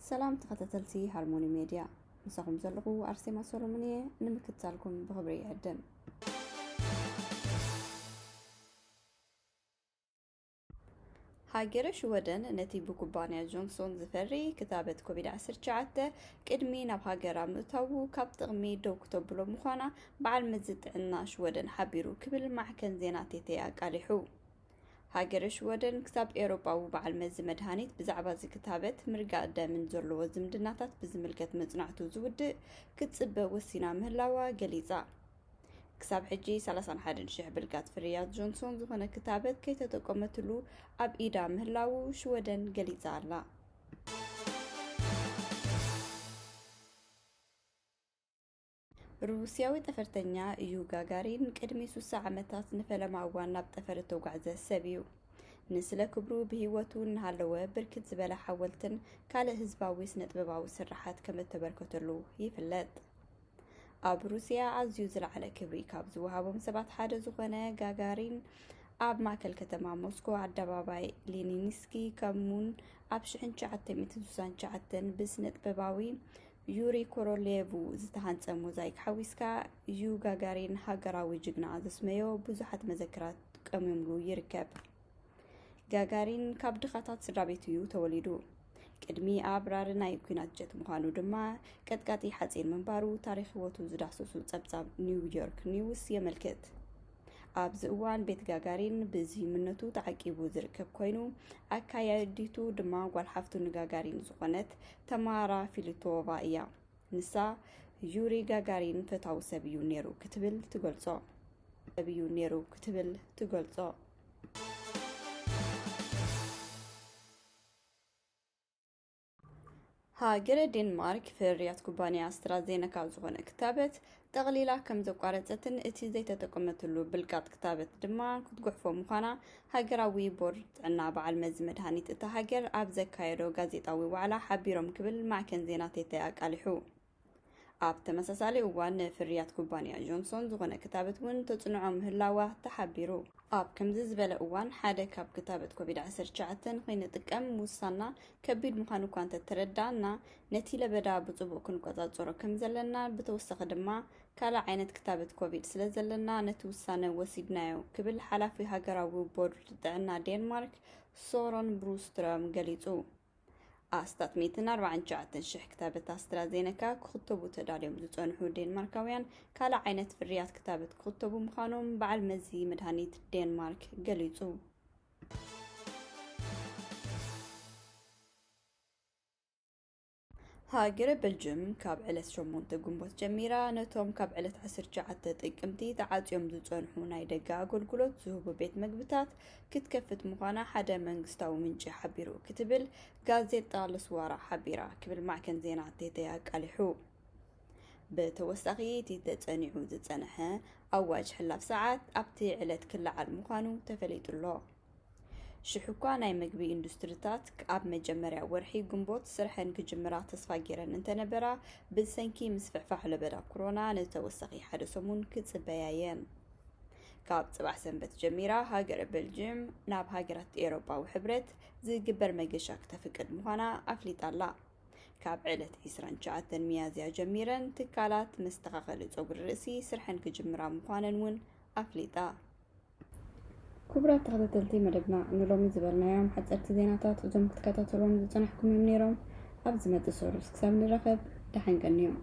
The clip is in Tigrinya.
ሰላም ተኸታተልቲ ሃርሞኒ ሜድያ፣ ምሳኹም ዘለኹ ኣርሴማ ሰሎሞን እየ። ንምክትታልኩም ብኽብሪ ይዕድም። ሃገረ ሽወደን ነቲ ብኩባንያ ጆንሶን ዝፈሪ ክታበት ኮቪድ ዓሰርተ ትሽዓተ ቅድሚ ናብ ሃገራ ምእታዉ ካብ ጥቕሚ ደው ክተብሎ ምዃና በዓል መዚ ጥዕና ሽወደን ሓቢሩ ክብል ማዕከን ዜና ቴቴ ኣቃሊሑ። ሃገረ ሽወደን ክሳብ ኤውሮጳዊ በዓል መዚ መድሃኒት ብዛዕባ እዚ ክታበት ምርጋእ ደምን ዘለዎ ዝምድናታት ብዝምልከት መጽናዕቱ ዝውድእ ክትጽበ ወሲና ምህላዋ ገሊጻ። ክሳብ ሕጂ ሰላሳን ሓደን ሽሕ ብልቃጥ ፍርያት ጆንሶን ዝኾነ ክታበት ከይተጠቀመትሉ ኣብ ኢዳ ምህላዉ ሽወደን ገሊጻ ኣላ። ሩስያዊ ጠፈርተኛ ዩሪ ጋጋሪን ቅድሚ ሱሳ ዓመታት ንፈለማ እዋን ናብ ጠፈር እተጓዕዘ ሰብ እዩ። ንስለ ክብሩ ብህይወቱ እናሃለወ ብርክት ዝበለ ሓወልትን ካልእ ህዝባዊ ስነ-ጥበባዊ ስርሓት ከም እተበርከተሉ ይፍለጥ። ኣብ ሩስያ ኣዝዩ ዝለዓለ ክብሪ ካብ ዝወሃቦም ሰባት ሓደ ዝኾነ ጋጋሪን፣ ኣብ ማእከል ከተማ ሞስኮ ኣደባባይ ሌኒንስኪ፣ ከምኡውን ኣብ ሽሕን ትሽዓተ ሚእትን ስሳን ትሽዓተን ብስነ-ጥበባዊ ዩሪ ኮሮሌቭ ዝተሃንጸ ሞዛይክ ሓዊስካ፣ ዩ ጋጋሪን ሃገራዊ ጅግና ዘስመዮ ብዙሓት መዘክራት ቀሚምሉ ይርከብ። ጋጋሪን ካብ ድኻታት ስድራ ቤት እዩ ተወሊዱ። ቅድሚ ኣብራሪ ናይ ኲናት ጀት ምዃኑ ድማ፣ ቀጥቃጢ ሓጺን ምንባሩ ታሪኽ ህይወቱ ዝዳህሰሱ ጸብጻብ ኒው ዮርክ ኒውስ የመልክት። ኣብዚ እዋን ቤት ጋጋሪን ብዝይምነቱ ተዓቂቡ ዝርከብ ኮይኑ፣ ኣካያዲቱ ድማ ጓል ሓፍቱ ንጋጋሪን ዝኾነት ተማራ ፊሊቶቫ እያ። ንሳ፣ "ዩሪ ጋጋሪን ፈታዊ ሰብ እዩ ነይሩ" ክትብል ትገልጾ። ሰብ እዩ ነይሩ ክትብል ትገልጾ። ሃገረ ዴንማርክ ፍርያት ኩባንያ ኣስትራዜነካ ዝኾነ ክታበት ጠቕሊላ ከም ዘቋረጸትን እቲ ዘይተጠቀመትሉ ብልቃጥ ክታበት ድማ ክትጉሕፎ ምዃና ሃገራዊ ቦርድ ጥዕና በዓል መዚ መድሃኒት እታ ሃገር ኣብ ዘካየዶ ጋዜጣዊ ዋዕላ ሓቢሮም ክብል ማዕከን ዜና ቴቴ ኣቃሊሑ። ኣብ ተመሳሳሊ እዋን ንፍርያት ኩባንያ ጆንሶን ዝኾነ ክታበት እውን ተጽንዖ ምህላዋ ተሓቢሩ። ኣብ ከምዚ ዝበለ እዋን ሓደ ካብ ክታበት ኮቪድ ዓሰርተ ትሽዓተ ንኸይንጥቀም ምውሳንና ከቢድ ምዃኑ እኳ እንተተረዳእና፣ ነቲ ለበዳ ብጽቡቕ ክንቆጻጸሮ ከም ዘለና፣ ብተወሳኺ ድማ ካልእ ዓይነት ክታበት ኮቪድ ስለ ዘለና ነቲ ውሳነ ወሲድናዮ ክብል ሓላፊ ሃገራዊ ቦርድ ጥዕና ዴንማርክ ሶሮን ብሩስትረም ገሊጹ። ኣስታት ሚእትን ኣርባዓን ትሽዓተን ሽሕ ክታበት ኣስትራዜነካ ክኽተቡ ተዳልዮም ዝጸንሑ ዴንማርካውያን ካልእ ዓይነት ፍርያት ክታበት ክኽተቡ ምዃኖም በዓል መዚ መድሃኒት ዴንማርክ ገሊጹ። ሃገረ በልጅም ካብ ዕለት ሸሞንተ ግንቦት ጀሚራ ነቶም ካብ ዕለት ዓሰርተ ትሽዓተ ጥቅምቲ ተዓጽዮም ዝጸንሑ ናይ ደገ ኣገልግሎት ዝህቡ ቤት መግብታት ክትከፍት ምዃና ሓደ መንግስታዊ ምንጪ ሓቢሩ ክትብል ጋዜጣ ለስዋራ ሓቢራ ክብል ማዕከን ዜና ቴቴ ኣቃሊሑ። ብተወሳኺ እቲ ተጸኒዑ ዝጸንሐ ኣዋጅ ሕላፍ ሰዓት ኣብቲ ዕለት ክለዓል ምዃኑ ተፈሊጡ ኣሎ። ሽሕ እኳ ናይ መግቢ ኢንዱስትሪታት ኣብ መጀመርያ ወርሒ ግንቦት ስርሐን ክጅምራ ተስፋ ገይረን እንተነበራ፣ ብሰንኪ ምስፍሕፋሕ ለበዳ ኮሮና ንተወሳኺ ሓደ ሰሙን ክጽበያ እየን። ካብ ጽባሕ ሰንበት ጀሚራ ሃገረ በልጅም ናብ ሃገራት ኤውሮጳዊ ሕብረት ዝግበር መገሻ ክተፍቅድ ምዃና ኣፍሊጣ ኣላ። ካብ ዕለት ዕስራን ትሽዓተን ሚያዝያ ጀሚረን ትካላት መስተኻኸሊ ጸጉሪ ርእሲ ስርሐን ክጅምራ ምዃነን እውን ኣፍሊጣ። ክቡራት ተኸታተልቲ መደብና፣ ንሎሚ ዝበልናዮም ሓጸርቲ ዜናታት እዞም ክትከታተልዎም ዝጸናሕኩም እዮም ነይሮም። ኣብ ዝመጽእ ሰሉስ ክሳብ ንራኸብ፣ ደሓን ቀንዮም።